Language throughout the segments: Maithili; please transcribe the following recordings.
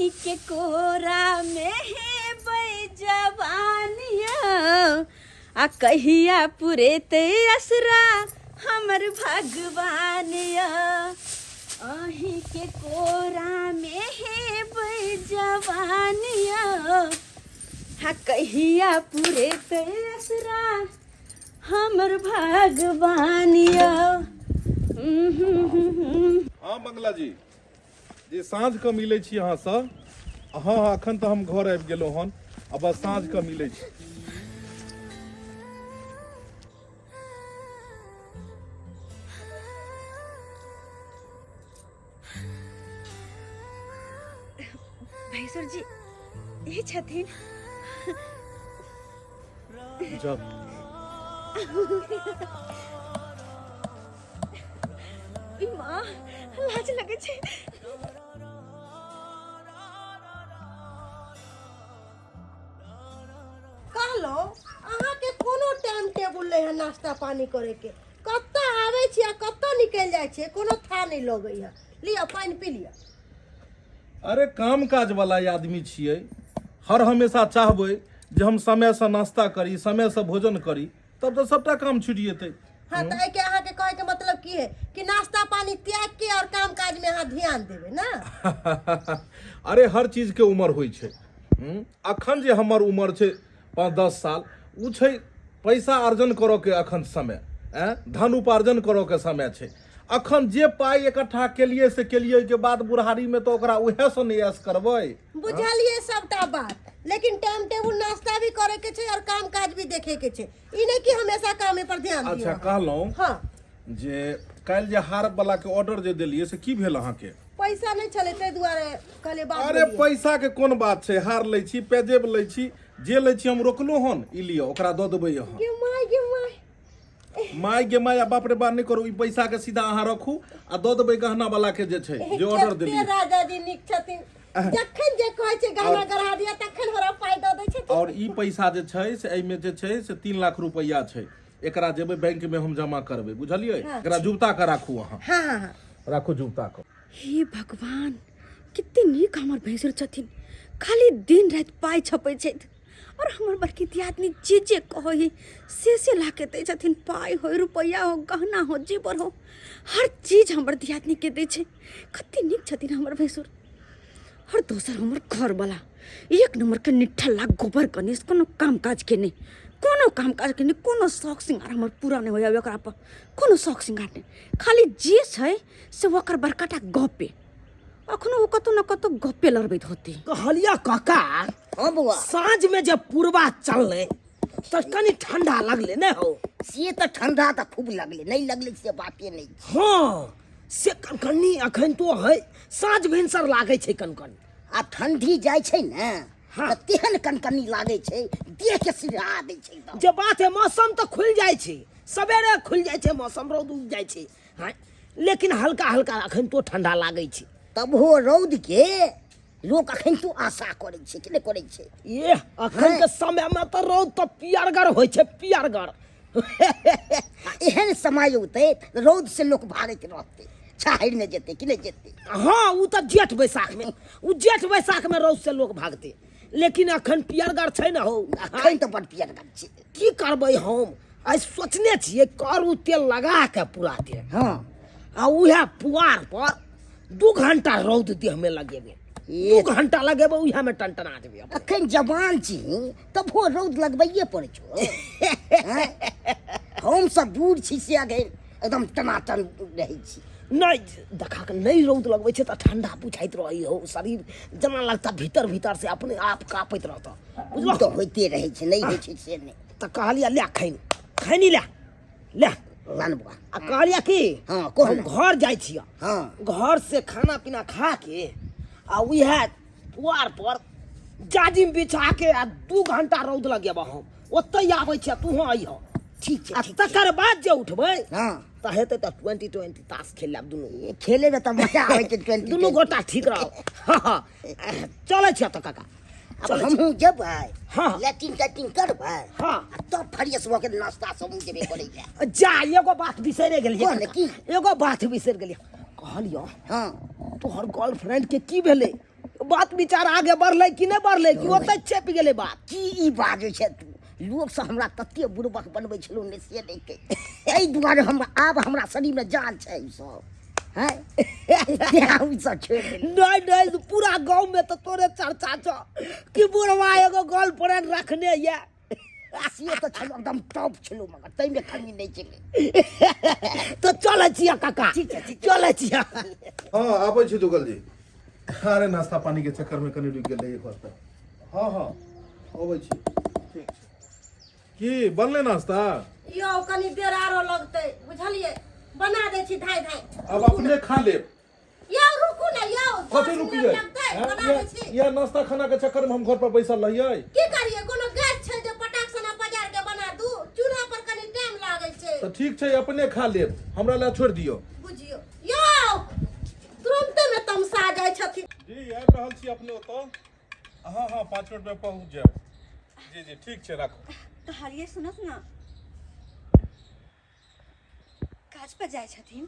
अहीं के कोरा में हेबै जवानिया आ कहिया पुरेतै असरा हमर भगवान या अहीं के कोरा में हेबै जवानिया हा कहिया पुरेतै असरा हमर भगवान या। हाँ बंगला जी जे साँझ कऽ मिलै छी अहाँसँ। हँ हँ, एखन तऽ हम घर आबि गेलहुँ हन आ बस साँझ कऽ मिलै छी। भैंसुर जी ई छथिन। जाउ। ई माँ, लाज लगै छै। कहलहुँ अहाँके कोनो टाइम टेबुल नहि है नाश्ता पानी करैके। कतऽ आबै छी आ कतऽ निकलि जाइ छियै, कोनो था नहि लगै है। लिअ पानि पी लिअ। अरे काम काज वाला आदमी छियै, हर हमेशा चाहबै जे हम समयसँ नाश्ता करी, समयसँ भोजन करी, तब तऽ सबटा काम छुटि जेतै। हाँ, तऽ एहिके अहाँके कहैके मतलब की है कि नाश्ता पानी त्याग के और काम काज में अहाँ ध्यान देबै ना? अरे हर चीज के उम्र होइ छै। अखन जे हमर उम्र छै 5-10 साल, ओ छै पैसा अर्जन करऽ के अखन समय, धन उपार्जन करऽ के समय छै। अखन जे पाइ इकट्ठा केलियै से केलियै, ओहिके बाद बुढ़ारी में तऽ ओकरा उएह से नहि ऐश करबै। बुझलियै सबटा बात, लेकिन टाइम टेबुल नाश्ता भी करे के छै और काम काज भी देखे के छै। ई नहीं कि हमेशा कामे पर ध्यान दियौ। अच्छा कहलहुँ हाँ जे काल्हि जे हार वाला के ऑर्डर जे देलियै से की भेल अहाँके? पैसा नहीं छलै ताहि दुआरे कहलियै बाद अरे में लिअ। पैसा के कोन बात छै, हार लै छी, पैजेब लै छी, जे लै छी हम रोकलहुँ हन, ई लिअ ओकरा दऽ देबै अहाँ। गे माय गे माय। माय गे माय आ बाप रे बाप नहि करू, ई पैसा के सीधा अहाँ रखू आ दऽ देबै गहना वाला के जे छै जे ऑर्डर कते देलियै। राजा जी नीक छथिन, जखन जे कहै छै गहना गढ़ा दिअ तखन हमरा पाइ दऽ दै छथिन। और ई पैसा जे छै से एहिमे जे छै से 3 लाख रुपैआ छै, एकरा जेबै बैंक में हम जमा करबै, बुझलियै? एकरा जुबता के राखू अहाँ। हाँ, हाँ, हाँ। राखू जुबता के। हे भगवान, कते नीक हमर भैंसुर छथिन, खाली दिन राति पाइ छपै छथि और हमर बड़की दियादनी जे जे कहै ही से से ला के दै छथिन। पाइ हो, रुपैआ हो, गहना हो, जेवर हो, हर चीज हमर दियादनी के दै छै। कते नीक छथिन हमर भैंसुर। और दोसर हमर घरवाला एक नंबर के निठल्ला गोबर गणेश, कोनो काम काज के नहीं, कोनो काम काज के नहीं, कोनो शौक श्रृंगार हमर पूरा नहीं होइए ओकरा पर, कोनो शौक श्रृंगार नहीं, खाली जे छै से ओकर बड़काटा गपे, अखनो ओ कतौ न कतौ गपे लड़बैत होतै। कहलिया काका। हाँ बौआ। साँझ में जब पुरबा चललै तऽ कनि ठंडा लगलै ने हो? से तऽ ठंडा तऽ खूब लगलै, नहीं लगलै से बाते नहीं। हाँ से कनकनी अखन तो है, साँझ भिनसर लागै छै कनकनी। आ ठंडी जाइ छै ने हाँ। तऽ तेहन कनकनी लागै छै, देह के सिरहा दै छै एकदम। जे बात है, मौसम तऽ खुलि जाइ छै, सवेरे खुलि जाइ छै मौसम, रौद उगि जाइ छै, हाँ, लेकिन हल्का हल्का अखन तो ठंडा लागै छै। तबहो रौद के लोक अखन तो आशा करै छै कि नहि करै छै? ये अखन के समय में तऽ रौद तऽ पियरगर होइ छै, पियरगर। आ एहन समय औतै तऽ रौद से लोक भागैत रहतै, छाहरि मे जेतै कि नहि जेतै? हाँ, उ तऽ जेठ बैसाख में, उ जेठ बैसाख में रौद से लोक भागतै, लेकिन अखन पियरगर छै ने हौ। अखन तऽ बड पियरगर छै। की करबै हम, आइ सोचने छियै करू तेल लगा के पूरा देह। हाँ। आ उएह पुआर पर 2 घंटा रौद देह में लगेबै, 2 घंटा लगेबै, उएह में टनटना देबै। अखन जवान छी तबो रौद लगबैये पड़ै छौ। हम सब बूढ़ छी से अखन एकदम टनाटन रहै छी। नहि देखा के नहि रौद लगबै छै तऽ ठंडा बुझाइत रहै हो, शरीर जेना लगता भीतर भीतर से अपने आप काँपैत रहता, बुझलहुँ? तऽ होइते रहै छै, नहि होइ छै से नहि। तऽ कहलियै ले खैनी, खैनी ले, ले लान बुआ। आ कहलियै की? हाँ, कह हम ना। घर जाइ छियै। हाँ। घर से खाना पीना खा के आ उएह पुआर पर जाजिम बिछा के आ 2 घंटा रौद लगेबह हम, ओतहि आबै छियै, तूहों अइह। ठीक छै, आ ठीक छै। तकर बाद जे उठबै हाँ। तऽ हेतै तऽ 20-20 ताश खेल लेब दुनू। ए, खेले में तऽ मजा आबै छै 20 दुनू ट्वेंटी। गोटा ठीक रहब। हाँ, हाँ। चलै छियै तऽ काका। अब हमहूँ जेबै। हाँ। लैट्रिन तैट्रिन करबै। हाँ। आ तब फ्रेश भऽ के नाश्ता सब जेबे करै लए। जा, एगो बात बिसरि गेलियै कोन, काका। की? एगो बात बिसरि गेलियै, कहलियौ। हाँ। तोहर गर्लफ्रेंड के की भेलै? बात विचार आगे बढ़लै कि नहि बढ़लै कि ओतै चपि गेलै बात की ई बाजै छै तू लोक सब हमरा तते बुड़बक बनबै छलौ ने से नहि कहि एहि दुआरे हम आब हमरा शरीरमे जान छै ई सब हैं तें ई सब छोड़ि देलियै नहि नहि पूरा गाँव में तो तोरे चर्चा छौ कि बुढ़वा एगो गर्लफ्रेंड रखने ये से तऽ छलौ एकदम टॉप छलौ मगर ताहिमे कमी नहि छलै तो चलै छियै काका ठीक छै, ठीक छै। चलै छियै हँ आबै छी जुगल जी अरे नाश्ता पानी के चक्कर में कनि रुकि गेल रहियै घर पर हँ हँ अबै छी ठीक छै की बनलै नाश्ता यौ कनि देर आरो लगतै बुझलियै बना दै छी धाय धाय अब अपने खा लेब यौ रुकू ने यौ कथी 10 रुकि मिनट जाए लगतै बना दै छी या नाश्ता खाना के चक्कर में हम घर पर बैसल रहियै की करियै कोनो गैस छै जे पटाक सना पजार के बना दू चूल्हा पर कनि टाइम लागै छै तऽ ठीक छै अपने खा लेब हमरा लए छोड़ि दियौ बुझियौ यौ तुरन्ते मे तमसा जाइ छथिन जी आबि रहल छी अपने ओतऽ हँ हँ 5 मिनट में पहुँच जायब जी जी ठीक छै राखू कहलियै सुनत ने काज पर जाइ छथिन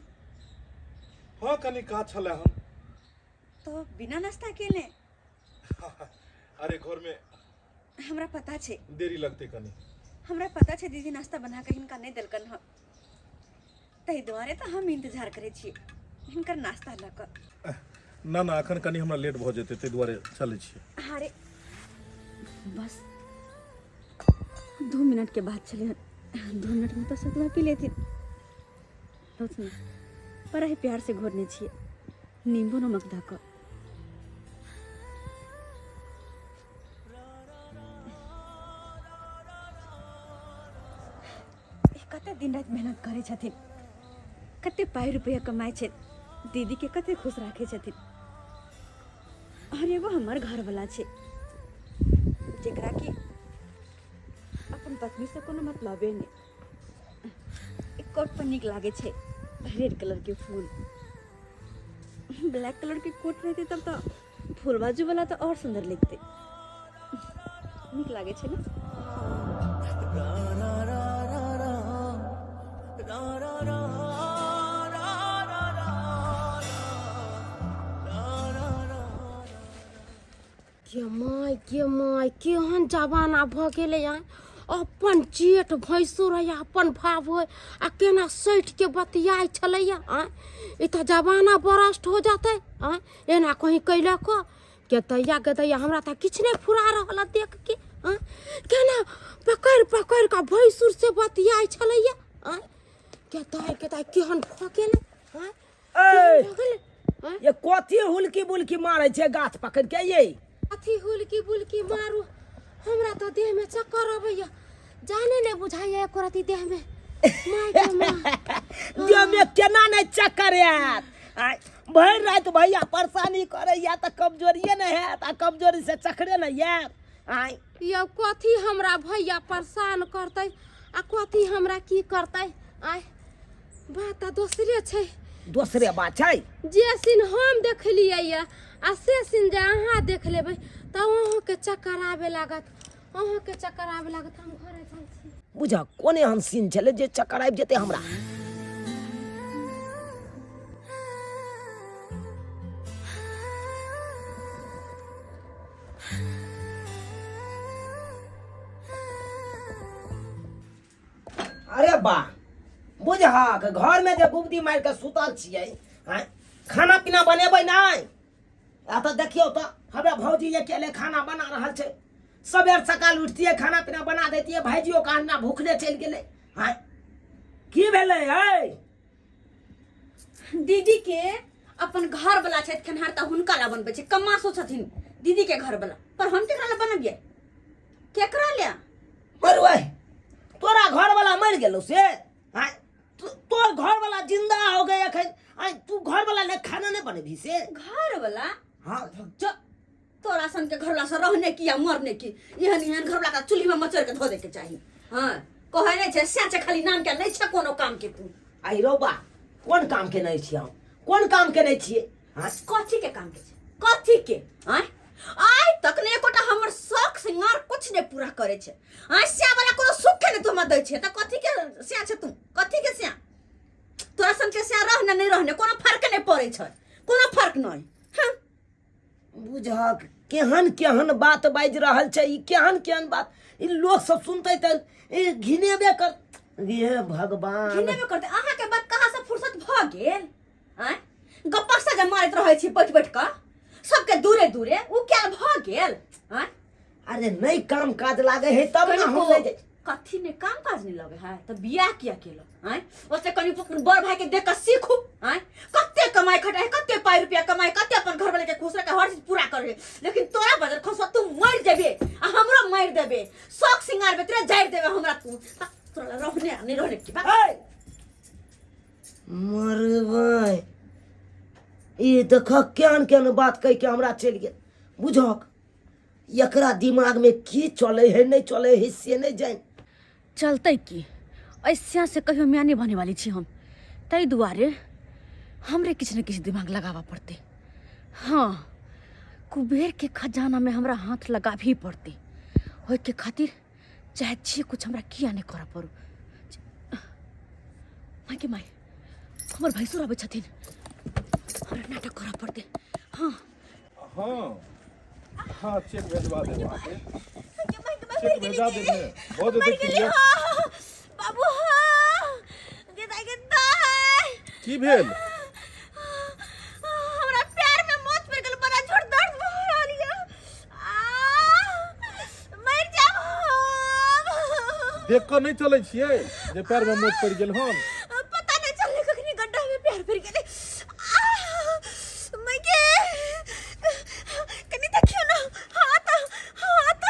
हँ कनि काज छलै हन तो बिना नाश्ता केने अरे घरमे हमरा पता छै देरी लगतै कनि हमरा पता छै दीदी नाश्ता बना कऽ हिनका नहि देलकन हँ ताहि दुआरे तऽ हम इंतजार करै छी हिनकर नाश्ता लऽ कऽ ना ना एखन कनि हमरा लेट भऽ जेतै ताहि दुआरे चलै छियै अरे बस 2 मिनट के बाद छलै हन 2 मिनट में तऽ सतुआ पी लेथिन लौथ ने बड़ा ही प्यार से घोरने छियै नींबू नमक दऽ कऽ ई कते दिन राति मेहनत करै छथिन कते पाइ रुपैआ कमाइ छै दीदीके कते खुश राखै छथिन और एगो हमर घरवला छै जेकरा कि अपन पत्नीसँ कोनो मतलबे नहि एक कोट पर नीक लागै छै रेड कलरके फूल ब्लैक कलरके कोट रहतै तब तऽ फूल बाजू वाला तऽ और सुन्दर लगतै नीक लागै छै ने गे माय गे माय केहन जमाना भऽ गेलै आय अपन जेठ भैंसुर है अपन भाव होइ आ केना सठि के बतियाइ छलैया आँय ई तऽ जमाना बरस्ट हो जेतै आँय एना कहीं कैलक के दैया गे दैया हमरा तऽ किछु नहि फुरा रहल है देख के आँय केना पकड़ि पकड़ि कऽ भैंसुर से बतियाइ छलैया आँय के दाइ के दाइ केहन भऽ गेलै आँय ए केहन भऽ गेलै आँय ये कथी हुलकी बुलकी मारै छै गाछ पकड़ के ये अथी हुलकी बुलकी मारू हमरा तऽ देहमे चक्कर अबैया जाने नहि बुझाइया एको रति देहमे माय गे माँ देह में केना नहि चक्कर आयत आँय, भरि राति भैया परेशानी करैया तऽ कमजोरिये नहि हैत आ कमजोरी से चक्करे नहि आयत आँय यौ कथी हमरा भैया परेशान करतै आ कथी हमरा की करतै आय बात तऽ दोसरे छै दोसरे बात छै जे सीन हम देखलियै यऽ आ से सीन जे अहाँ देख लेबै तऽ अहूँके चक्कर आबे लागत अहूँके चक्कर आबे लागत हम घरे जाइ छी बुझ कोन एहन सीन छलै जे चक्कर आबि जेतै हमरा अरे बा बुझहक घरमे जे गुबदी मारि कऽ सुतल छियै आँय खाना पीना बनेबै नहि आ तऽ देखियौ तऽ हमरा भौजी अकेले खाना बना रहल छै सबेर सकाल उठतियै खाना पीना बना दैतियै भाइजियो के अन्ना भूखले चलि गेलै आँय की भेलै है दीदी के अपन घर वाला छथि खेनहार तऽ हुनका ला बनबै छै कमासो छथिन दीदी के घर वाला पर हम केकरा ला बनबियै केकरा ले मरुआ तोरा घरवाला मरि गेलौ से आँय तोर घरवाला जिंदा हो गए अखन आँय तू घरवाला ले खाना नहि बनेबही से घर वाला हाँ जो तोरा सन के घरवाला से रहने की या मरने की एहन एहन घरवाला के चूल्ही में मचोर के धो दे के चाही हाँ कहै नहि छै सैह छै खाली नाम के नहि छै कोनो काम के तू आई रौबा कोन काम के नहि छियै हम कोन काम के नहि छियै हाँ कथी के काम के छै कथी के आँय आइ तक ने एकोटा हमर शौक श्रृंगार कुछ नहि पूरा करे छै आँय स्या वाला कोनो सुख नहि तू हमरा दै छै तऽ कथी के स्या छै तू कथी के स्या तोरा सन के स्या रहने नहि रहने कोनो फर्क नहि पड़ै छै कोनो फर्क नहि हाँ। बुझक केहन केहन बात बाजि रहल छै ई, केहन केहन बात ई लोक सब सुनतै तऽ ई घिनेबे कर। हे भगवान, घिनेबे करतै। अहाँके बात कहाँ से फुर्सत भऽ गेल? आँय, गप्पा से जे मारैत रहै छी बैठ बैठ कऽ सबके दूरे दूरे, उ क्या भऽ गेल? आँय, अरे नहि काम काज लागे है तब ने हम नहि जाइ। कथी ने काम काज नहीं लगे है तऽ बियाह किया केलो? आँय, ओसे कनि बड़ भाई के देख कऽ सीखू। आँय, कते कमाई खटाई, कते पाई रुपया कमाई, कते अपन घर वाले के खुश रखे, हर चीज पूरा करे, लेकिन तोरा बजर खसो तू मर जेबे आ हमरो मार देबे, शौक सिंगार में तोरा जारि देबे हमरा। तू तोरा रहने आ नहीं रहने की बात। मरबै ई देख केहन केहन बात कहि के हमरा चलि गेल। बुझक एकरा दिमाग में की चले है नहीं चले है से नहीं जानि। चलतै की, ऐसा से कहियो माय नहीं बने वाली छी हम, ताहि दुआरे हमरे किछु ने किछु दिमाग लगाबऽ पड़तै। हाँ, कुबेर के खजाना में हमरा हाथ लगाबही पड़तै, ओहिके खातिर चाहे जे कुछ हमरा किया नहीं करऽ पड़ू। माय के माय, हमर भैंसुर आबै छथिन, हमरा नाटक करऽ पड़तै। हाँ हाँ हाँ, चेक भेजवा देब अहाँके, चेक भेजा देब ने, भऽ जेतै क्लियर। बाबू, हाँ, गे दाइ। की भेल? हमरा पैर में मोच पड़ गेल, बड़ा जोर दर्द भऽ रहल यऽ, मरि जायब हम। देख कऽ नहि चलै छियै जे पैर में मोच पड़ि गेल हन? पता नहीं चलले कखनी गड्ढा में पैर पड़ गेलै। मैं के कनी देखियो ना, हाथ हाथ,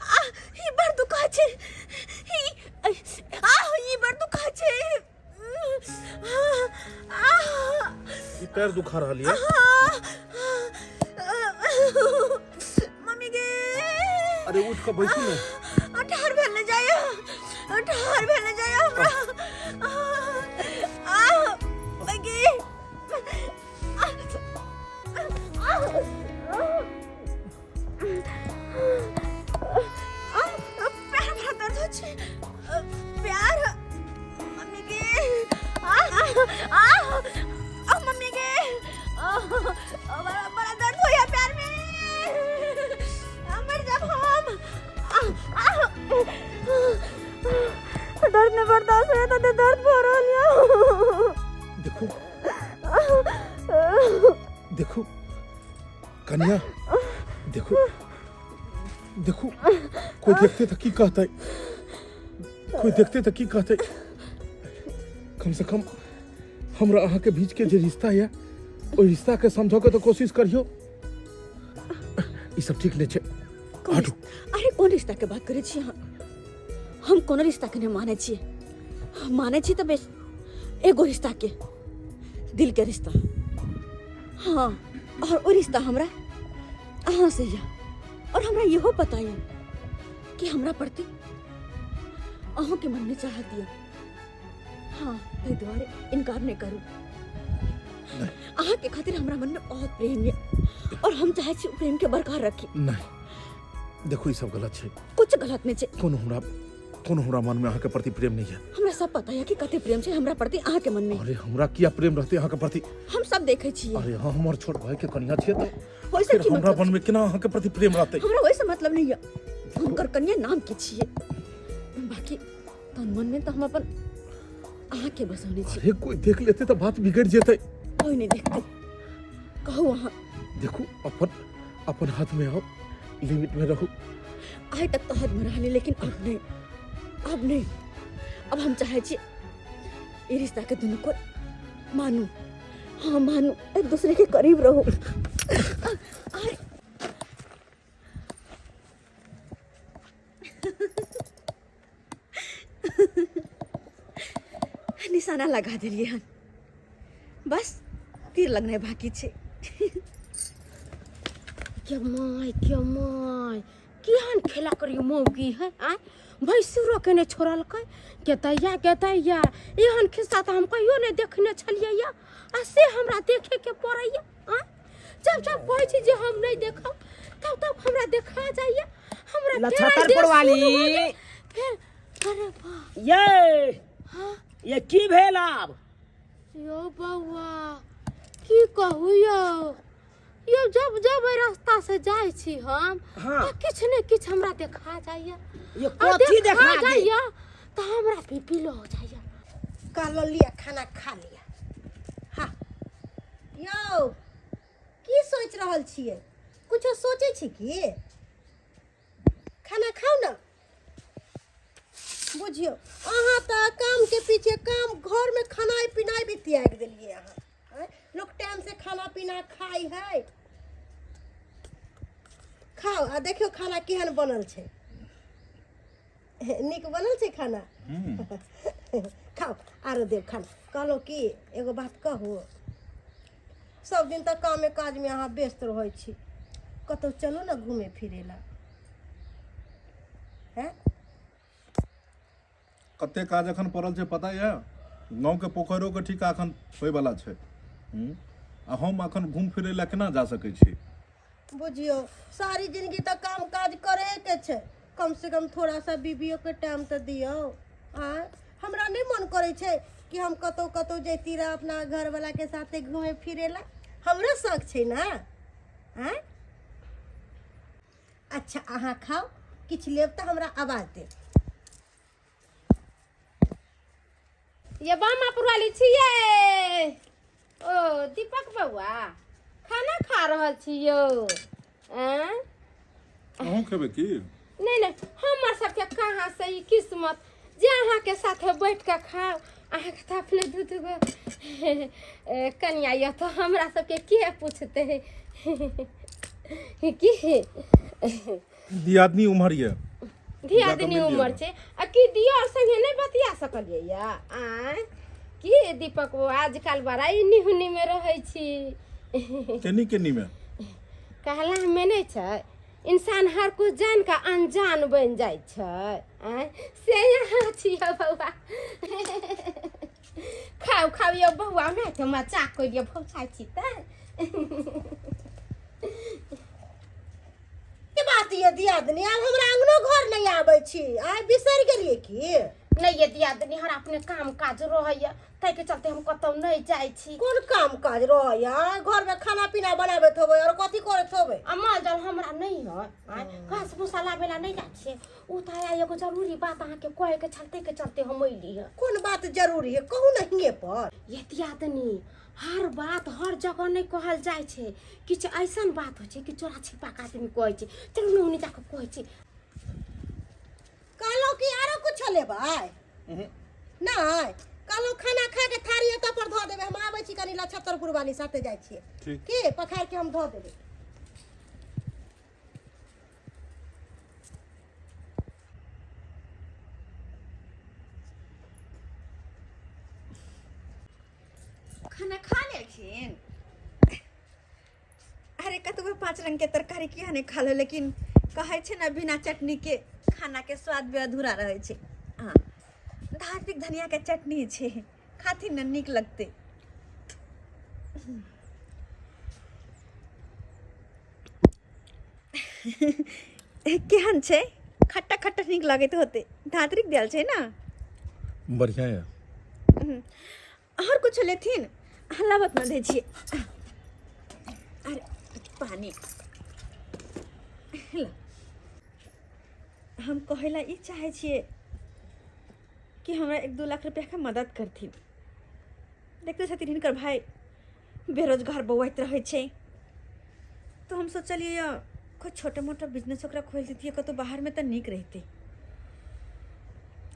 आ ई बड़ दुखा छै, ई आ ई बड़ दुखा छै। आ ई पैर दुखा रहल ये? मम्मी गे। अरे उठ कऽ बैसू ने। ठाढ़ भेल नहि जाइए, ठाढ़ भेल नहि जाइए हमरा। आ मगी, पैर बड़ा दर्द होइ छै, पैर मम्मी गे। आ आ आ मम्मी गे, बड़ा बड़ा दर्द होइया पैर में, मर जाब हम। दर्द नहीं बर्दाश्त होया त दर्द भऽ रहल यऽ। देखू देखू कन्या, देखू देखू, कोई देखते तऽ की कहतै? कोई देखते तऽ की कहतै? कम से कम हमरा अहाँके बीच के जे रिश्ता यऽ ओहि रिश्ता के समझऽ के तऽ कोशिश करियौ। ई सब ठीक नहि छै। कोन हटू। अरे कोन रिश्ता के बात करै छी अहाँ? हम कोनो रिश्ता के नहि मानै छी। हम मानै छी तऽ बेस एगो रिश्ता के, दिल के रिश्ता। हाँ, और ओ रिश्ता हमरा अहाँ से यऽ, और हमरा इहो पता यऽ कि हमरा प्रति अहूँके मनमे चाहत यऽ। हाँ, ताहि दुआरे इनकार नहि करू। अहाँके खातिर हमरा मनमे बहुत प्रेम यऽ और हम चाहै छी ओ प्रेमके बरकरार रखी। नहि, देखू ई सब गलत छै। कुछ गलत नहि छै। कोनो हमरा मन में अहाँके प्रति प्रेम नहीं है। हमरा सब पता है कि कते प्रेम छै हमरा प्रति अहाँके मन में। अरे हमरा किया प्रेम रहते अहाँके प्रति? हम सब देखै छियै। अरे हाँ, हमर छोट भाई के कनिया छियै तऽ ओहिसँ फिर की हमरा मतलब? मन में केना अहाँके प्रति प्रेम रहते? हमरा ओहिसँ मतलब नहीं है। हुनकर कनिया नाम के छियै, बाकी तहन मन में तऽ हम अपन अहाँके बसौने छी। अरे कोई देख लेते तऽ बात बिगड़ जेतै। कोई नहीं देखते, कहू अहाँ। देखू अपन अपन हाथ में आओ, लिमिट में रहू। आइ तक तो हद में रहली, लेकिन अब नहीं, अब नहीं। अब हम चाहे छी ई रिश्ता के दुनू को मानू, हाँ मानू, एक दूसरे के करीब रहू। अरे निशाना लगा देलियै हन, बस तीर लगनाइ बाकी छै। के my, के my, केहन खेला करियो मौगी है? आँय, भैंसुरो के नहि छोड़लकै। के दैया, के दैया, एहन खिस्सा तऽ हम कहियो नहि देखने छलियै या, आ से हमरा देखेके पड़ैया। आँय, जब जब कहै छी जे हम नहि देखब, तब तब हमरा देखा जाइया। हमरा लछतरपुर वाली। फेर अरे वाह। ये हाँ? ये की भेल आब? यौ बौआ, की कहू यौ, यौ जब जब एहि रास्ता से जाइ छी हम हाँ। तऽ किछु ने किछु हमरा देखा जाइए ये आ कथी देखा गेल? जाइए तऽ हमरा बीपी लो हो जाइए। कहलो लिअ खाना खा लिअ। हाँ यौ, की सोचि रहल छियै? कुछो सोचै छी की? खाना खाउ ने। बुझियौ अहाँ तऽ कामके पीछे काम, घरमे खानाइ पिनाइ भी त्यागि देलियै अहाँ। आँय, लोक टाइमसँ खाना पीना खाइ है। खाउ आ देखियौ खाना केहन बनल छै। नीक बनल छै खाना। खाउ, आरो देब खाना। कहलहुँ कि एगो बात कहू, सब दिन तऽ कामे काजमे अहाँ व्यस्त रहै छी, कतहु चलू ने घूमे फिरे ला। हैं? कते काज एखन पड़ल छै पता यऽ? गाँवके पोखरिओके ठीका एखन होइवला छै। हूँ, आ हम एखन घूम फिरै लए केना जा सकै छी? बुझियौ सारी जिंदगी तऽ काम काज करैके छै, कम से कम थोड़ा सा बीबियो के टाइम तऽ दियौ। आँय, हमरा नहि मन करै छै कि हम कतहु कतहु जैती रह अपना घरवला के साथे घूमे फिरे ला? हमरो शौक छै ने। आँय, अच्छा अहाँ खाउ, किछु लेब तऽ हमरा आवाज देब। ये बामा पुरवाली छियै। ओ दीपक बौआ, खाना खा रहल छी यौ? आँय, अहूँ खेबै की? नहि नहि, हमर सबके कहाँ से ई किस्मत जे अहाँके साथे बैठ कऽ खाउ। अहाँके तऽ अपने दू दू गो कनिया यऽ, तऽ हमरा सबके के पूछतै की? दियादनी उम्हर यऽ। दियादनी उमर छै आ की दियर संगे नहि बतिया सकलियै या? आँय की दीपक बौआ, आजकल बड़ा इन्नी हुन्नी में रहै छी। केनी केनी में? कहला में नहि छै, इंसान हर कुछ जान कऽ अनजान बनि जाइ छै। आँय, से यहाँ छियै बौआ। खाउ खाउ यौ बौआ, नहि तऽ मजाक करियौ, भौसाइ छी तऽ। के बात ये दियादनी, आब हमरा अंगनो घर नहीं आबै छी, आइ बिसरि गेलियै की? नहि ये दियादनी, हमरा अपने काम काज रहैया, ताहिके चलते हम कतौ नहि जाइ छी। कोन काम काज रहैया? घर में खाना पीना बनाबैत होबै और कथी करैत होबै? आ माल जाल हमरा नहि है। आँय, घास भूसा लाबे ला नहि जाइ छियै। ओ तऽ आइ एगो जरूरी बात अहाँके कहे के छल, ताहिके चलते हम अयली है। कोन बात जरूरी है, कहू ने हिये पर। ये दियादनी, हर बात हर जगह नहि कहल जाइ छै। किछु ऐसन बात होइ छै कि चोरा छिपा के आदमी कहै छै। चलू ने, ओने जाके कहै छै। कहलहुँ कि आरो कुछो लेबै? नहि, कहलहुँ खाना खा के थारी एतऽ पर धऽ देबै, हम आबै छी कनी लछत्तरपुर वाली साथे जाइ छियै। ठीक। की पखार के हम धऽ देबै। खाना खा लेलखिन? अरे कतबो 5 रंग के तरकारी किया नहि खा लो, लेकिन कहै छै ने बिना चटनी के खाना के स्वाद भी अधूरा रहै छै। हाँ, धात्रिक धनिया के चटनी छै, खाथिन ने नीक लगतै। केहन छै? खट्टा खट्टा नीक लगैत होते, धात्रिक देल छै ने। बढ़िया है। और कुछ लेथिन? हलावत न दै छियै। अरे पानी ल। हम कहै ला ई चाहै छियै कि हमरा 1-2 लाख रुपया के मदद करथिन। देखते छथिन हिनकर भाई बेरोजगार बौआइत रहै छै, तो हम सोचलियै यऽ कोइ छोटा मोटा बिजनेस ओकरा खोलि दैतियै कतहु बाहरमे तऽ नीक रहितै।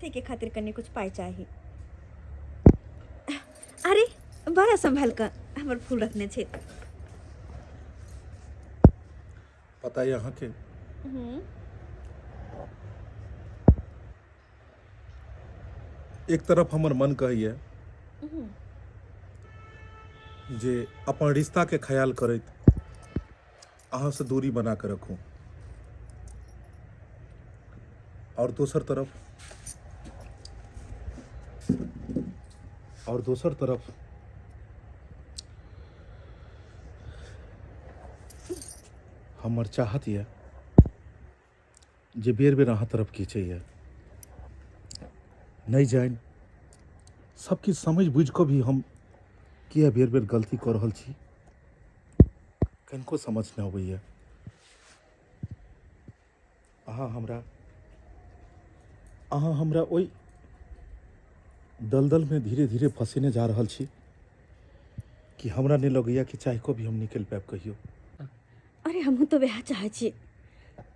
ताहिके खातिर कनि कुछ पाइ चाही। अरे बड़ा सम्भाल कऽ हमर फूल रखने छै। पता है अहाँके, एक तरफ हमर मन कहैए जे अपन रिश्ता के ख्याल करैत अहाँ से दूरी बना के रखूं, और दोसर तरफ हमर चाहत यऽ जे बेर बेर अहाँ तरफ खींचैए। नहि जानि सब किछु समझ बुझि कऽ भी हम किया बेर बेर गलती कऽ रहल छी। कनिको समझ नहि अबैए। अहाँ हमरा अहाँ हमरा ओहि दलदलमे धीरे धीरे फँसेने जा रहल छी कि हमरा नहि लगैए कि चाहि कऽ भी हम निकलि पायब कहियो। अरे हमहूँ तऽ वएह चाहै छियै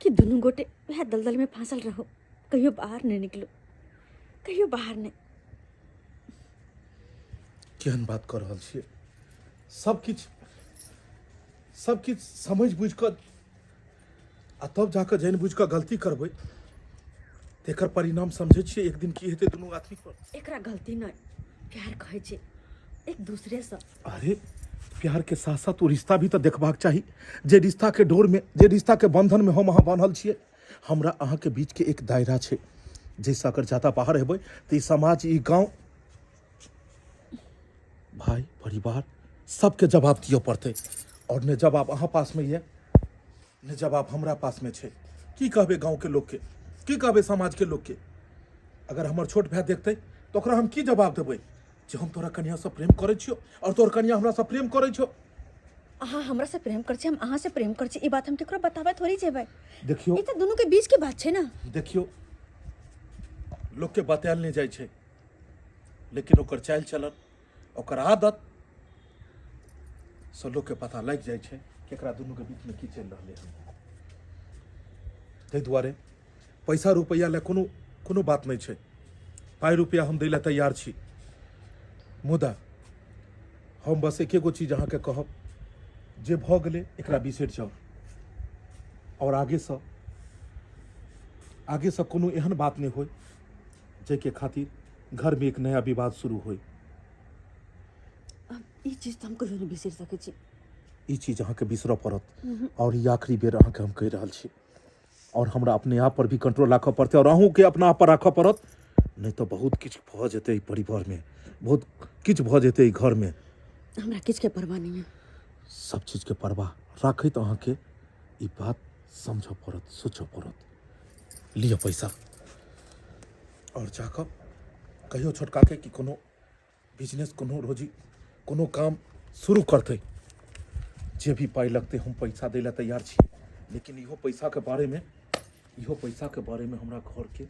कि दुनू गोटे वएह दलदलमे फाँसल रहू, कहियो बाहर नहि निकलू, कहियो बाहर नहि। केहन बात कऽ रहल छियै? सब किछु सब किछु समझि बुझि कऽ आ तब जाकऽ जानि बुझि कऽ गलती करबै, तेकर परिणाम समझै छियै एक दिन की हेतै दुनू आदमी पर? एकरा गलती नहि, प्यार कहै छै एक दूसरेसँ। अरे प्यार के साथ साथ ओ रिश्ता भी तऽ देखबाक चाही, जे रिश्ता के डोर में, जे रिश्ता के बंधन में हम अहाँ बान्हल छियै। हमरा अहाँ के बीच के एक दायरा छै, जाहिसँ अगर ज्यादा बाहर हेबै तऽ ई समाज, ई गाँव, भाई, परिवार सबके जवाब दिअ पड़तै। आओर ने जवाब अहाँ पासमे यऽ, ने जवाब हमरा पासमे छै। की कहबै गाँवके लोकके, की कहबै समाजके लोकके? अगर हमर छोट भाय देखतै तऽ ओकरा हम की जवाब देबै जे हम तोरा कनियासँ प्रेम करै छियौ आओर तोहर कनिया हमरासँ प्रेम करै छौ? अहाँ हमरासँ प्रेम करै छी, हम अहाँसँ प्रेम करै छी, ई बात हम केकरो बताबै थोड़ी जेबै? देखियौ, ई तऽ दुनूके बीचके बात छै ने। देखियौ, लोकके बतायल नहि जाइ छै, लेकिन ओकर चालि चलन, ओकर आदत से लोकके पता लागि जाइ छै कि एकरा दुनूके बीचमे की चलि रहलै हन। ताहि दुआरे पैसा रुपैआ लए कोनो कोनो बात नहि छै, पाइ रुपैआ हम दै लए तैयार छी, मुदा हम बस एके गो चीज अहाँके कहब, जे भऽ गेलै एकरा बिसरि जाउ आओर आगेसँ आगेसँ कोनो एहन बात नहि होय जाहिके खातिर घरमे एक नया विवाद शुरू होय। अब ई चीज तऽ हम कहियो नहि बिसरि सकै छी। ई चीज अहाँके बिसरऽ पड़त आओर ई आखिरी बेर अहाँके हम कहि रहल छी। आओर हमरा अपने आप पर भी कंट्रोल राखऽ पड़तै आओर अहूँके अपना आप पर राखऽ पड़त, नहि तऽ बहुत किछु भऽ जेतै एहि परिवारमे, बहुत किछु भऽ जेतै एहि घरमे। हमरा किछुके परवाह नहि यऽ। सब चीजके परवाह राखैत अहाँके ई बात समझऽ पड़त, सोचऽ पड़त। लिअ पैसा आओर जाकऽ कहियो छोटकाके कि कोनो बिजनेस, कोनो रोजी, कोनो काम शुरू करतै, जे भी पाइ लगतै हम पैसा दै लए तैयार छी, लेकिन इहो पैसाके बारेमे, इहो पैसाके बारेमे हमरा घरके,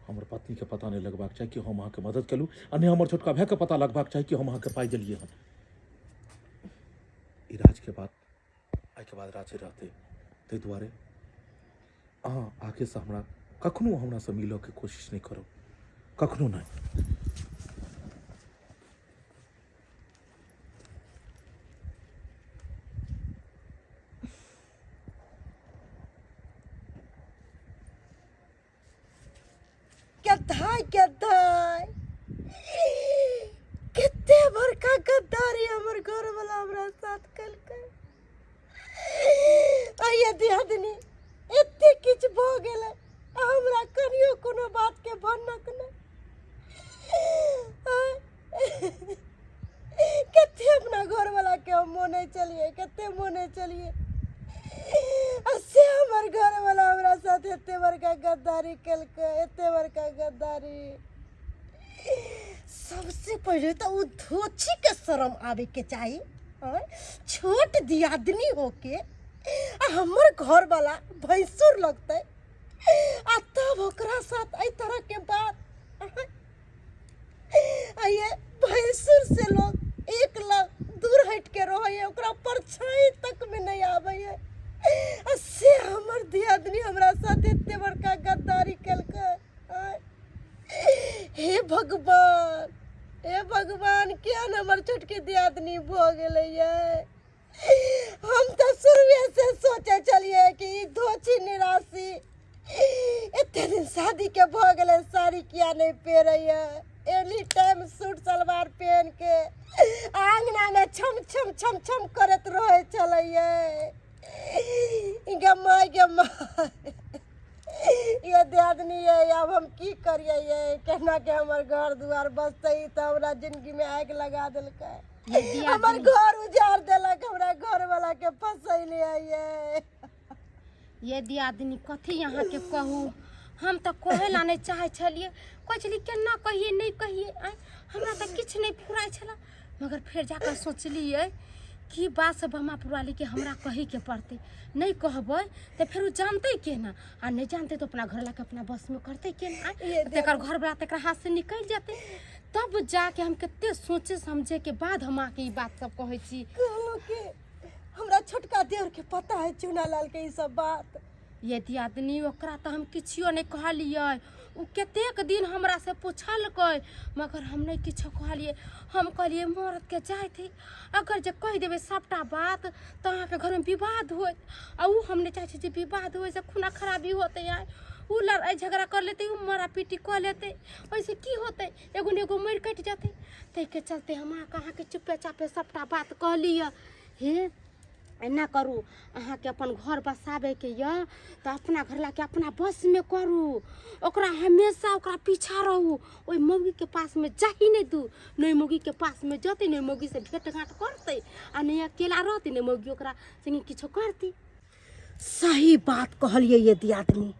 हमर पत्नीके पता नहि लगबाक चाही कि हम अहाँके मदद केलहुँ, आ नहि हमर छोटका भायके पता लगबाक चाही कि हम अहाँके पाइ देलियै हन। ई राजके बात एहिके बाद राजे रहतै। ताहि दुआरे अहाँ आगेसँ हमरा कखनो हमरासँ मिलऽके कोशिश नहि करब, कखनो नहि। गद्दार गद्दार, कते बड़का गद्दारी हमर घरवाला हमरा साथ केलकै। आइए दियादनी, एते किछु भऽ गेलै आ हमरा कनियो कोनो बातके भनक नहि। कते अपना घरवाला के हम मोने चलिए, कते मोने चलिए, आ से हमर घरवाला हमरा साथ एते बड़का गद्दारी केलकै, एते बड़का गद्दारी। सबसे पहिले तऽ ओ धोछी के शरम आबे के चाही। आँय, छोट दियादनी होके आ हमर घरवाला भैंसुर लगतै आ तब ओकरा साथ एहि तरह के बात। आँय, आइए भैंसुर से लोग एक लाख दूर हट के रहे, ओकरा परछाई तक में नहीं आवे है, आ से हमर दियादनी हमरा साथ एते बड़का गद्दारी केलकै। आँय, हे भगवान, हे भगवान, किया ने हमर छोटकी दियादनी भऽ गेलै ये? हम तऽ शुरुए से सोचे छलियै कि ई धोछी निराशी एते दिन शादी के भऽ गेलै, साड़ी किया नहि पहिरैया, एनी टाइम सूट सलवार पहन के आंगना में छम छम छम छम करैत रहै छलैया। गे माय, गे माय, ये दियादनी ये, आब हम की करियै ये? केना के हमर घर दुआर बसतै? ई तऽ हमरा जिंदगी में आगि लगा देलकै, हमर घर उजाड़ देलक, हमरा घर वाला के फसैले ये। ये दियादनी, कथी अहाँके कहू, हम तऽ कहै ला नहि चाहै छलियै, कहै छलियै केना कहियै नहि कहियै। आँय, हमरा तऽ किछु नहि फुराइ छलै, मगर फेर जाकऽ सोचलियै की बात सब बमापुर वाली के हमरा कहैके पड़तै। नहि कहबै तऽ फेर ओ जानतै केना, आ नहि जानतै तऽ अपना घर लाके अपना बसमे करतै केना? तकर घरवला तकरा हाथसँ निकलि जेतै। तब जाके हम कते सोचे समझे के बाद हम अहाँके ई बात सब कहै छी। कहलहुँ कि हमरा छोटका देवरके पता है चुनालाल के ई सब बात। ये दियादनी ओकरा तऽ हम किछियो नहि कहलियै। ओ कतेक दिन हमरा से पुछलकै, मगर हम नहि किछो कहलियै। हम कहलियै मरदके जाइत है, अगर जे कहि देबै सबटा बात तऽ अहाँके घरमे विवाद होत, आ ओ हम नहि चाहै छी जे विवाद होइ से खूना खराबी होतै। आइ ओ लड़ाइ झगड़ा कर लेतै, ओ मारा पीटी कऽ लेतै, ओहिसँ की होतै? एगो ने एगो मरि कटि जेतै। ताहिके चलते हम अहाँके चुपे चापे सबटा बात कहली। हे एना करू, अहाँके अपन घर बसाबैके यऽ तऽ अपना घर लाके अपना बसमे करू। ओकरा हमेशा ओकरा पीछा रहू, ओहि मौगीके पासमे जाही नहि दू। नहि मौगीके पासमे जेतै, नहि मौगीसँ भेँट घाँट करतै, आ नहि अकेला रहतै, नहि मौगी ओकरा संगे किछो करतै। सही बात कहलियै ये दियादनी।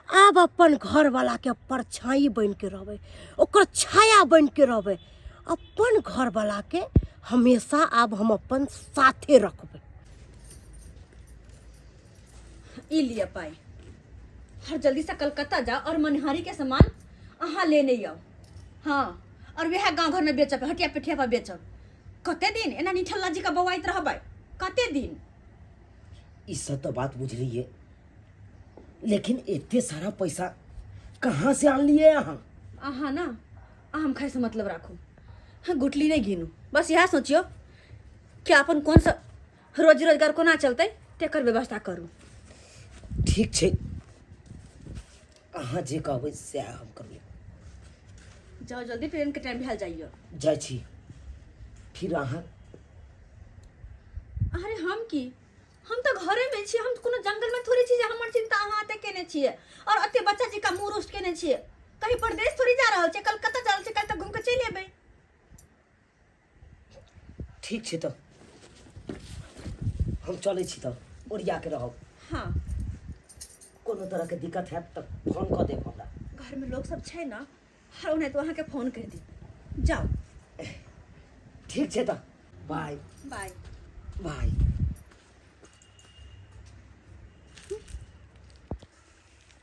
आब अपन घरवालाके परछाई बनि के रहबै, ओकर छाया बनि के रहबै। अपन घरवालाके हमेशा आब हम अपन साथे रखबै। ई लिअ पाइ, और जल्दी से कलकत्ता जाओ और मनिहारी के सामान अहाँ लेने आउ। हाँ, और वएह गाँव घर में बेचब, हटिया पिठिया पर बेचब। कते दिन एना निठल्ला जी का बौआइत रहबै? कते दिन? ई सब तो बात बुझलिए, लेकिन एते सारा पैसा कहाँ से आन लिए अहाँ? अहाँ ना आम खाय से मतलब राखू, हाँ, गुटली नहीं गिनू। बस इएह सोचियो कि अपन कौन सा रोजी रोजगार कोना चलतै तेकर व्यवस्था करू। ठीक छै, अहाँ जे कहबै सएह हम करबै। जाओ जल्दी, ट्रेन के टाइम भेल जाइयो। जाइ छी। फिर अहाँ? अरे हम की, हम तऽ घरे में छी, हम कोनो जंगल में थोड़ी छी जे हमर चिंता अहाँ एते केने छियै और एते बच्चा जी का मुंह रोस्ट केने छियै। कहीं परदेश थोड़ी जा रहल छियै, कलकत्ता जा रहल छियै, कल तक घूम के चलि एबै। ठीक छै, तऽ हम चलै छी, तऽ ओरिया के रहब। हाँ। कोनो तरह के दिक्कत हैत तऽ फोन कऽ देब हमरा। घर में लोग सब छै ना, हर ओनाहितो अहाँके फोन कर दी। जाओ। ठीक छै, तऽ बाय। बाय। बाय।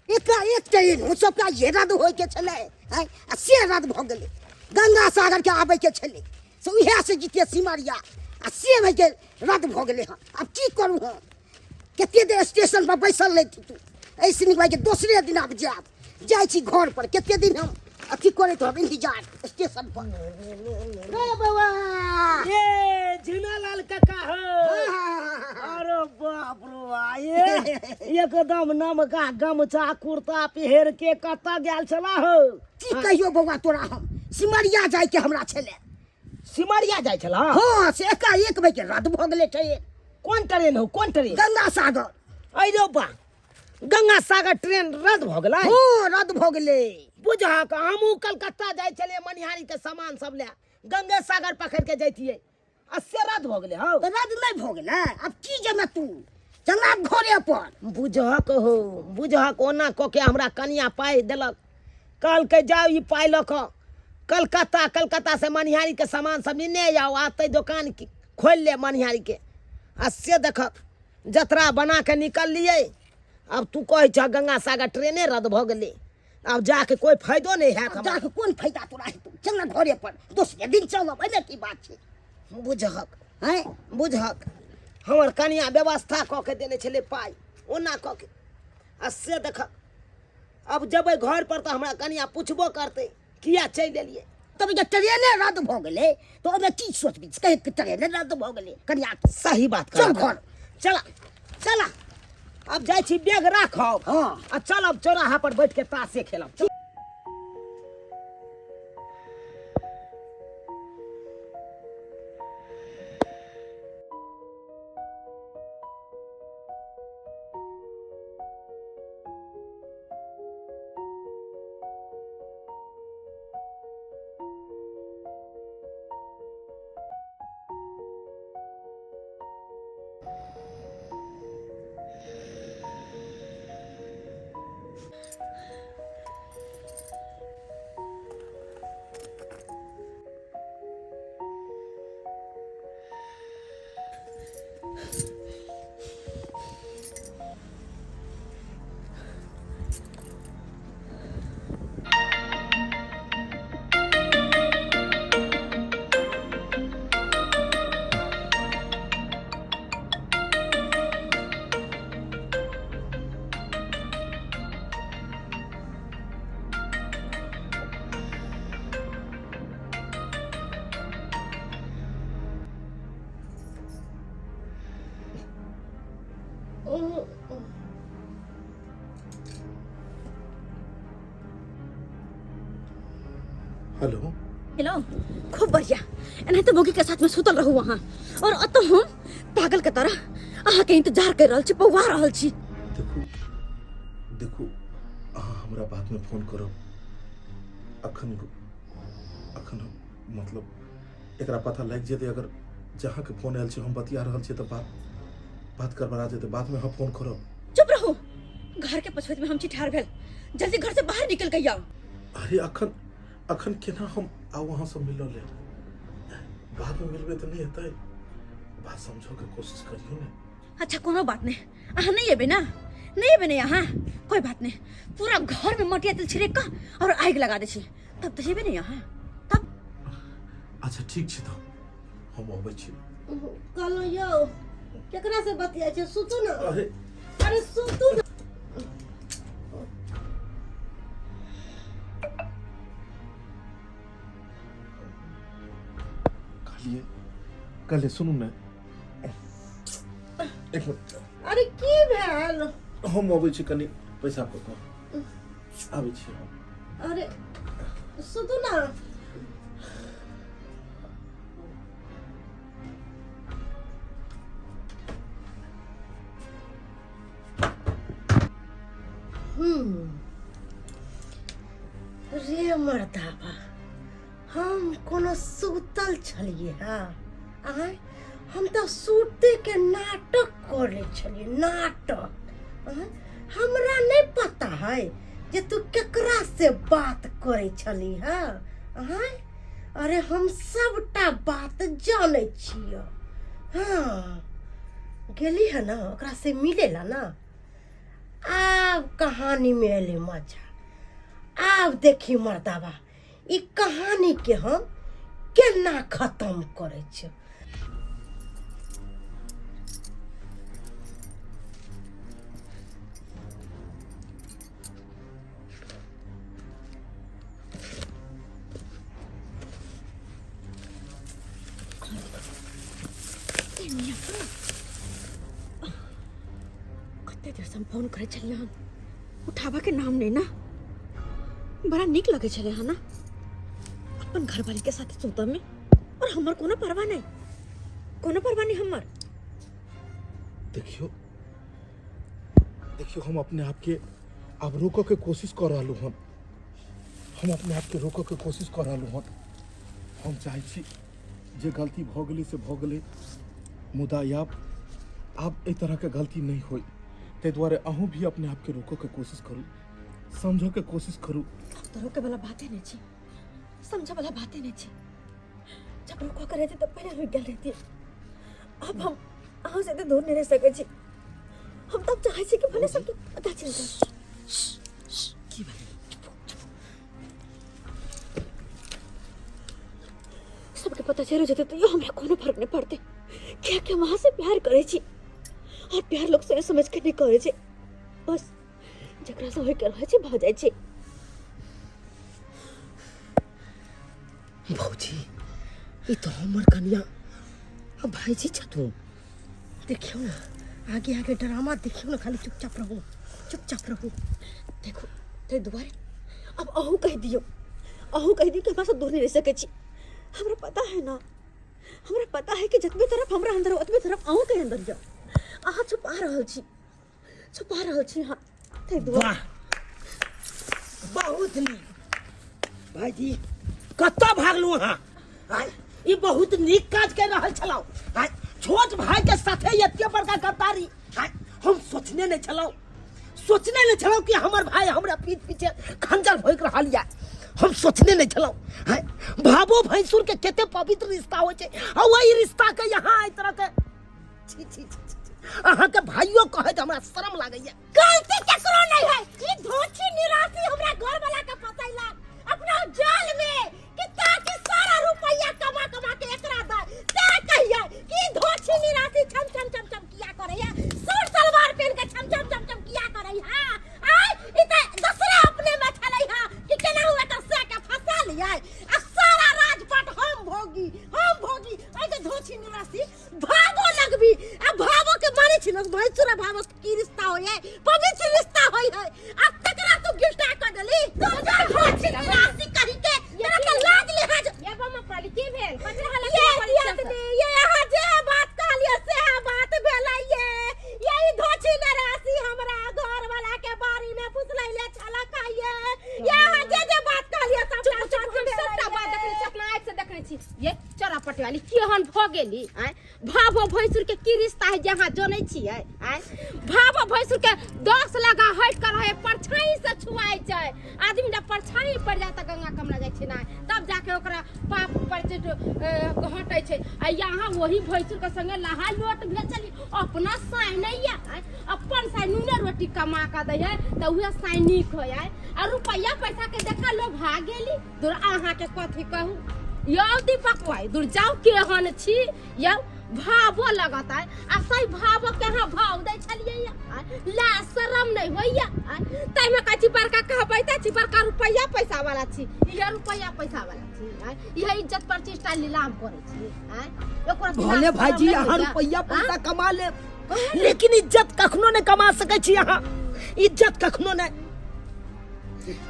एकरा एक ट्रेन हो सबटा ये रद्द होइके छलै आँय, आ से रद्द भऽ गेलै। गंगा सागरके आबैके छलै से उएह से जीतिए सिमरिया, आ से भइके रद्द भऽ गेलै हँ। आब की करू हम? कते देर स्टेशन पर बैसल रहिती तू? एहिसँ नीक भाइके दोसरे दिन आब जायब। जाइ छी घर पर, कते दिन हम अथी करैत रहब इंतजार स्टेशन पर। रे बौआ, ये झुनालाल काका हो। अरे बाप रे बा, ये एकदम नमका गमछा कुर्ता पहिर के कतऽ गेल छला हो? की कहियो बौआ तोरा, हम सिमरिया जाइके हमरा छलै। सिमरिया जाइ छला? हाँ, से एकाएक भइके रद्द भऽ गेलै ट्रेन। कोन ट्रेन हो, कोन ट्रेन? गंगा सागर। अरे बा, गंगा सागर ट्रेन रद्द भऽ गेलै? हाँ, रद्द भऽ गेलै। बुझहक, हमहूँ कलकत्ता जाइ छलियै मनिहारी के सामान सब लए, गंगे सागर पकड़ के जैतियै, आ से रद्द भऽ गेलै। हौ। तऽ रद्द नहि भऽ गेलै, आब की जेमे तू? चल आब घरे पर। बुझहक हो, बुझहक, ओना कऽ के हमरा कनिया पाइ देलक, कहलकै जाउ ई पाइ लऽ कऽ कलकत्ता, कलकत्ता से मनिहारी के सामान सब लेने आउ, आते दोकान खोलि ले मनिहारी के। आ से देखक, जतरा बना के निकललियै, अब तू कहै छह गंगा सागर ट्रेने रद्द भऽ गेलै, आब जाके कोई फायदो नहीं हैत आब जाके कोन फायदा तोरा हेतौ? चल ना घरे पर, दोसरे दिन चलब, एहिमे की बात छै? बुझहक हैं? बुझहक, हमर कनिया व्यवस्था कऽ के देने छलै पाइ ओना कऽ के, आ से देखक, अब जेबै घर पर तऽ हमरा कनिया पुछबो करतै किया चलि एलियै। तब जे ट्रेने रद्द भऽ गेलै तऽ ओहिमे की सोचबी? कहे कि ट्रेने रद्द भऽ गेलै कनिया के। सही बात। चल कहलक। घर। चला चला, अब जाइ छी, बैग राखब। हाँ। आ चलब चौराहा पर बैठ के ताशे खेलब। चल। हेलो। हेलो, खूब बढ़िया। एनाहिते मौगी के साथ में सुतल रहू अहाँ, और अतः हम पागल के तरह अहाँ के इंतजार कर रहल छी, पौआ रहल छी। देखू देखू, अहाँ हमरा बाद में फोन करब। अखन अखन हम मतलब एकरा पता लागि जेतै, अगर जहाँ के फोन आयल छै हम बतिया रहल छियै तऽ बात बात गड़बड़ा जेतै। बाद में अहाँ फोन करब। चुप रहू, घर के पछुआत में हम छी ठाढ़ भेल, जल्दी घर से बाहर निकल के आउ। अरे अखन अखन केना हम आउ अहाँ से मिलऽ लेल? बाद में मिलबै तऽ नहि हेतै? बात समझऽ के कोशिश करियौ ने। अच्छा कोनो बात नहीं, अहाँ नहीं एबै ना, नहीं एबै ने अहाँ, कोई बात नहीं, पूरा घर में मटिया तेल छिड़क कऽ और आगि लगा दै छी, तब तऽ जेबै ने अहाँ तब। अच्छा ठीक छै, तऽ हम अबै छी। कहलहुँ यौ, केकरा से बतियाइ छै? सुतू ने। अरे अरे सुतू ने। कहलिए कहलिए सुनू ने एक मिनट। अरे की भेल? हम अबै छी, कनि पैसा कऽ कऽ आबै छी हम। अरे सुतू ना। रे मर्दाबा, हम कोनो सुतल छलियै? हँ आँय, हम तऽ सुतैके नाटक करै छलियै, नाटक। आँय, हमरा नहि पता है जे तू केकरा से बात करै छली। हँ आँय, अरे हम सबटा बात जानै छियै। हँ, गेली है ना ओकरा से मिले ला ना? आब कहानी में एलै मजा। आब देखी मर्दाबा, ई कहानी के हम केना खत्म करै छियै। कते देर से हम फोन करै छलियै हन, उठाबऽ के नाम नहि ना। बड़ा नीक लगै छलै हन ना अपन घरवाली के साथ सुतऽ में, और हमर कोनो परवाह नहि, कोनो परवाह नहि हमर। देखियो देखियो, हम अपने आप के आब रोकऽ के कोशिश कऽ रहलहुँ हन। हम अपने आप के रोकऽ के कोशिश कऽ रहलहुँ हन। हम चाहै छी जे गलती भऽ गेलै से भऽ गेलै, मुदा आब आब एहि तरहके गलती नहि होय, ताहि दुआरे अहूँ भी अपने आपके रोकऽ के कोशिश करू, समझऽ के कोशिश करू। आब तऽ रोके वाला बाते नहि छै, समझऽ वाला बाते नहि छै। जब रोकऽ के रहतै तऽ पहिले रुकि गेल रहती। आब हम अहाँ से एते दूर नहि रहि सकै छी। हम तब चाहै छी कि भले सबके पता चलि जाए। की भेलै? सबके पता चलि जेतै तैयो हमरा कोनो फर्क नहि पड़तै, कियाकि हम अहाँ से प्यार करै छी, और प्यार लोग सोच समझ के नहि करै छै। बस जकरा से होइके रहै छै भऽ जाइ छै। भौजी, ई तऽ हमर कनिया आ भाईजी छथुन। देखियौ ने आगे आगे ड्रामा देखियौ ने, खाली चुपचाप रहू, चुपचाप रहू। देखू, ताहि दुआरे आब अहूँ कहि दियौ, अहूँ कहि दियौ कि हमरा से दूर नहि रहि सकै छी। हमरा पता है ना, हमरा पता है कि जतबे तरफ हमरा अंदर ओतबे तरफ अहूँके अंदर यऽ। अहाँ छुपा रहल छी, छुपा रहल छी अहाँ, ताहि दुआरे। वाह, बहुत नीक भाईजी, कतऽ भागलू अहाँ? आँय, ई बहुत नीक काज कर रहल छलहुँ। आँय, छोट भाई के साथे एते बड़का गद्दारी। आँय, हम सोचने नहीं छलहुँ, सोचने नहीं छलहुँ कि हमर भाई हमरा पीठ पीछे खंजर भोंकि रहल यऽ। हम सोचने नहीं छलहुँ। आँय, भाबो भैंसुर के कते पवित्र रिश्ता होइ छै, आ वही रिश्ता के यहाँ एहि तरह के छी छी छी छी, छी। अहाँके भाइयो कहैत हमरा शर्म लागैया। गलती केकरो नहीं है, ई धोछी निराशी हमरा घर वाला के फसैलक अपना जाल में कि ताकि सारा रुपया कमा कमा के एकरा दे। ते कहिए कि ई धोछी निराशी छम छम छम छम किया करे है, सूट सलवार पहन के छम छम छम छम किया करे है? आय ई त दूसरे अपने में छलै है कि केना हुए एकर से के फंसा लियै आ सारा राजपाट हम भोगी, हम भोगी। ओइ के धोछी निराशी भागो लगबी आ भावो के मानै छी लोग, भैंसुर आ भावो के की रिश्ता। होय है, पवित्र रिश्ता होय है, आ तकरा तू गिलटा कर देली। तू जा राशि कही के तोरा के लाज लिहाज। ये बमा प्राली की भेल कचरा हला ये दियादनी, ये अहाँ जे बात कहलियै से बात भेलै। ये ई धोछी नरासी हमरा घर वाला के बारी में फुसलैले छला खाइए। ये अहाँ जे जे बात कहलियै सबटा चुप चुप, सच हम सबटा भेलै। बात देखने छी, अपना आँखि से देखने छी। ये चोरा पटवाली केहन भऽ गेली आँय? भावो भैंसुर के की रिश्ता है जे अहाँ जनै छियै आँय? भावो भैंसुर के 10 लगा हटि कऽ रहै, परछाई से छुआइ छै आदमी। जब परछाई पड़ि जाय तऽ गंगा कमला जाइ छै ना, तब जाके ओकरा पाप पर जे हटै छै। आ यहाँ वही भैंसुर के संगे लहा लोट भेल छली। अपना साँय नहि यऽ आँय? अपन साँय नूने रोटी कमा कऽ दै है तऽ उहे साँय नीक होइ आँय? आ रुपैआ पैसा के देखा लोभा गेली। दूर अहाँके कथी कहू यौ दीपक भाई, दूर जाउ, केहन छी यौ? भावो लगत आय आ सही भावो के अहाँ भाव दै छलियै या आँय? ला शरम नहि होइया आँय? ताहिमे कहै छी बड़का कहबैते छी, बड़का रुपैआ पैसा वाला छी। इहे रुपैआ पैसा वाला छी आँय? इहे इज्जत प्रतिष्ठा नीलाम करै छी आँय? ओकरा भले शरम भाईजी नहि अहाँ होइया? रुपैआ पैसा आँय? कमा लेब, लेकिन इज्जत कखनो नहि कमा सकै छी अहाँ, इज्जत कखनो नहि।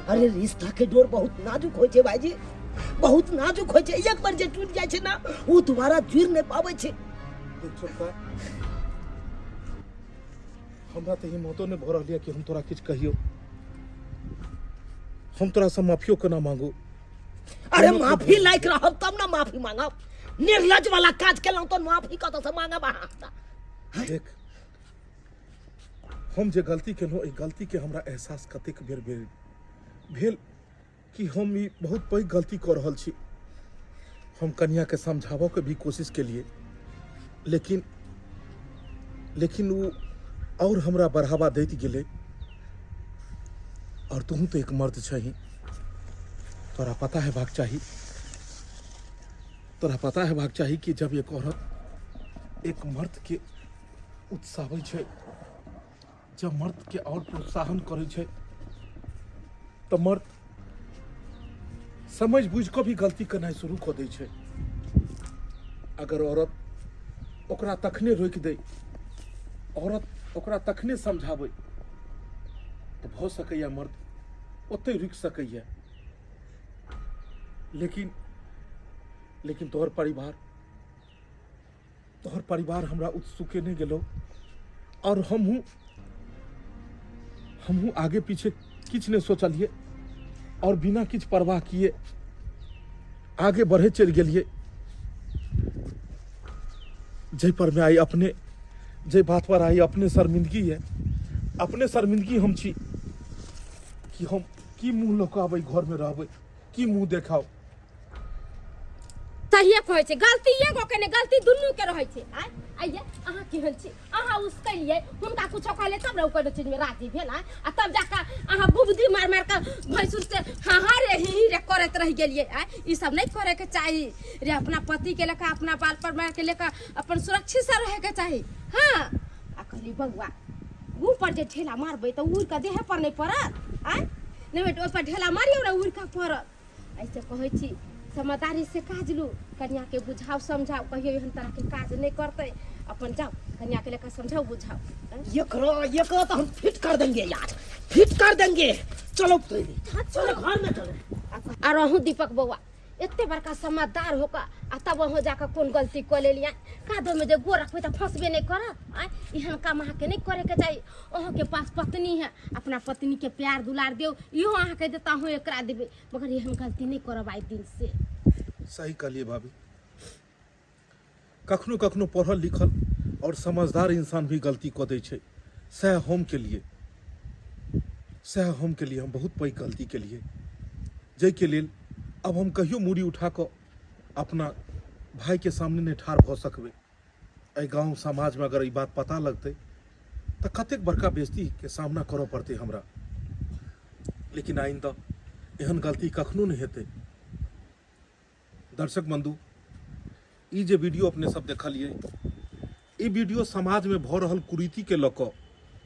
अरे रिश्ता के डोर बहुत नाजुक होइ छै भाईजी, बहुत नाजुक होइ छै। एक बार जे टूट जाइ छै ना, ओ दोबारा जुड़ नहि पाबै छै। देख छोटका, हमरा तऽ हिम्मतो नहि भऽ रहल यऽ कि हम तोरा किछु कहियौ। हम तोरासँ माफियो केना मांगू? अरे माफी लायक रहब तब ना माफी मांगब। निर्लज वाला काज केलहुँ तऽ माफी कतऽसँ मांगब अहाँ? देख, हम जे गलती केलहुँ, एहि गलतीके हमरा एहसास कतेक बेर भेल भेल कि हम ई बहुत पैघ गलती कऽ रहल छी। हम कनियाके समझाबऽके भी कोशिश केलिए, लेकिन लेकिन ओ आओर हमरा बढ़ावा दैत गेलै। आओर तोहूँ तऽ एक मर्द छही, तोरा पता हेबाक चाही, तोरा पता हेबाक चाही कि जब एक औरत एक मर्दके उत्साहबै छै, जब मर्दके आओर प्रोत्साहन करै छै, तऽ मर्द समझ बुझि कऽ भी गलती केनाइ शुरू कऽ दै छै। अगर औरत ओकरा तखने रोकि दै, औरत ओकरा तखने समझाबै, तऽ भऽ सकैए मर्द ओतहि रुकि सकैए। लेकिन लेकिन तोहर परिवार, तोहर परिवार हमरा उत्सुके नहि गेलो, और हमहूँ हमहूँ आगे पीछे किछु नहि सोचलिए और बिना किछु परवाह किए आगे बढ़े चलि गेलिए, जाहि पर में आइ अपने, जाहि बात पर आइ अपने शर्मिंदगी है, अपने शर्मिंदगी हम छी कि हम की मुँह लऽ कऽ आब एहि घरमे रहबै, की मुँह देखाउ। सहिए कहै छै, गलती एगो के नहि, गलती दुनू के रहै छै। आय आइये, अहाँ केहन छी? अहाँ उसकलियै, हुनका कुछो कहलियै तब ने ओ कोनो चीजमे राजी भेल। आय आ तब जाकऽ अहाँ बुबदी मारि मारि कऽ भैंसुर से हाँ हाँ रे ही ही रे करैत रहि गेलियै। आय ई सब नहि करैके चाही रे। अपना पतिके लऽ कऽ, अपना बाल परिवारके लऽ कऽ अपन सुरक्षित से रहैके चाही। हाँ, आ कहली बौआ, ऊपर जे ढेला मारबै तऽ उड़ि कऽ देहे पर नहि पड़त? आय नहि बेटा, ओहि पर ढेला मारियौ ने, उड़ि कऽ पड़त। ऐसे कहै छी, समझदारी से काज लू, कनियाके बुझाउ समझाउ, कहियो एहन तरहके काज नहि करतै। अपन जाउ, कनियाके लेकर समझाउ बुझाउ। एकरा एकरा तो हम फिट कर देंगे यार, फिट कर देंगे। चलो चलो, घर में चलो। आ रहूँ दीपक बौआ, एते बड़का समझदार होकर आ तब अहाँ जाकऽ कोन गलती कऽ लेलियै? कादोमे जे गोर रखबै तऽ फँसबे नहि करत? आँय, एहन काम अहाँके नहि करैके चाही। अहाँके पास पत्नी है, अपना पत्नीके प्यार दुलार दियौ। इहो अहाँके देता, अहूँ एकरा देबै, मगर एहन गलती नहि करब आइ दिन से। सही कहलिए भाभी, कखनो कखनो पढ़ल लिखल और समझदार इंसान भी गलती कऽ दै छै। सएह हम केलिए, सएह हम केलिए। हम बहुत पैघ गलती केलिए, जाहिके लेल अब हम कहियो मूड़ी उठा कऽ अपना भाईके सामने नहि ठाढ़ भऽ सकबै। एहि गाँव समाजमे अगर ई बात पता लगतै तऽ कतेक बड़का बेइज्जतीके सामना करऽ पड़तै हमरा। लेकिन आइंदा एहन गलती कखनो नहि हेतै। दर्शक बंधु, ई जे वीडियो अपने सब देखलिए, ई वीडियो समाजमे भऽ रहल कुरीतिके लऽ कऽ,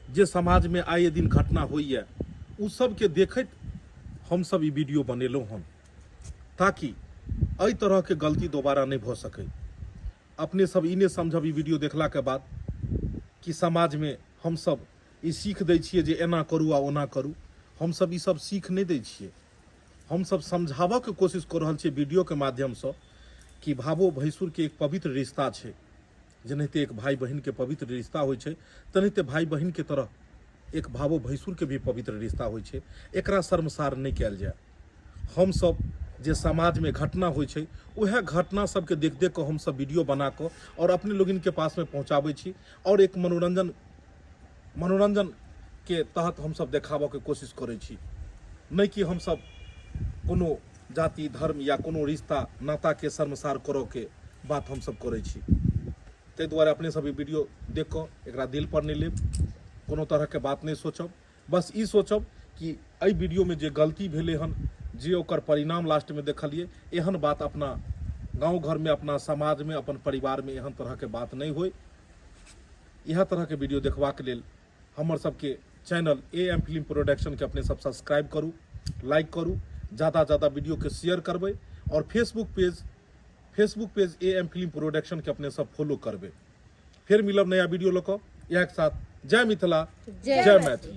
जे समाजमे आए दिन घटना होइए, ओ सबके देखैत हमसब ई वीडियो बनेलहुँ हन, ताकि एहि तरहके गलती दोबारा नहि भऽ सकै। अपने सब ई नहि समझब ई वीडियो देखलाके बाद कि समाजमे हमसब ई सीख दै छियै जे एना करू आ ओना करू। हमसभ ईसभ सीख नहि दै छियै। हमसभ समझाबऽके कोशिश कऽ रहल छियै वीडियोके माध्यमसँ कि भावो भैंसुरके एक पवित्र रिश्ता छै। जेनाहिते एक भाई बहिनके पवित्र रिश्ता होइ छै, तेनाहिते भाई बहिनके तरह एक भावो भैंसुरके भी पवित्र रिश्ता होइ छै। एकरा शर्मसार नहि कयल जाय। हमसभ जे समाजमे घटना होइ छै, उएह घटना सबके देख देख कऽ हमसभ वीडियो बना कऽ आओर अपने लोगिनके पासमे पहुँचाबै छी आओर एक मनोरंजन मनोरंजनके तहत हमसभ देखाबऽके कोशिश करै छी, नहि कि हमसभ कोनो जाति धर्म या कोनो रिश्ता नाताके शर्मसार करऽके बात हमसभ करै छी। ताहि दुआरे अपने सब ई वीडियो देख कऽ एकरा दिल पर नहि लेब, कोनो तरहके बात नहि सोचब, बस ई सोचब कि एहि वीडियोमे जे गलती भेलै हन, जे ओकर परिणाम लास्टमे देखलियै, एहन बात अपना गाँव घरमे, अपना समाजमे, अपन परिवारमे एहन तरहके बात नहि होइ। इएह तरहके वीडियो देखबाक लेल हमर सबके चैनल ए एम फिल्म प्रोडक्शनके अपने सब सब्सक्राइब करू, लाइक करू, ज़्यादा ज़्यादा वीडियोके शेयर करबै और Facebook page A M film प्रोडक्शनके अपने सब फॉलो करबै। फिर मिलब नया वीडियो लऽ कऽ, इएह के साथ जय मिथिला, जय मैथिली।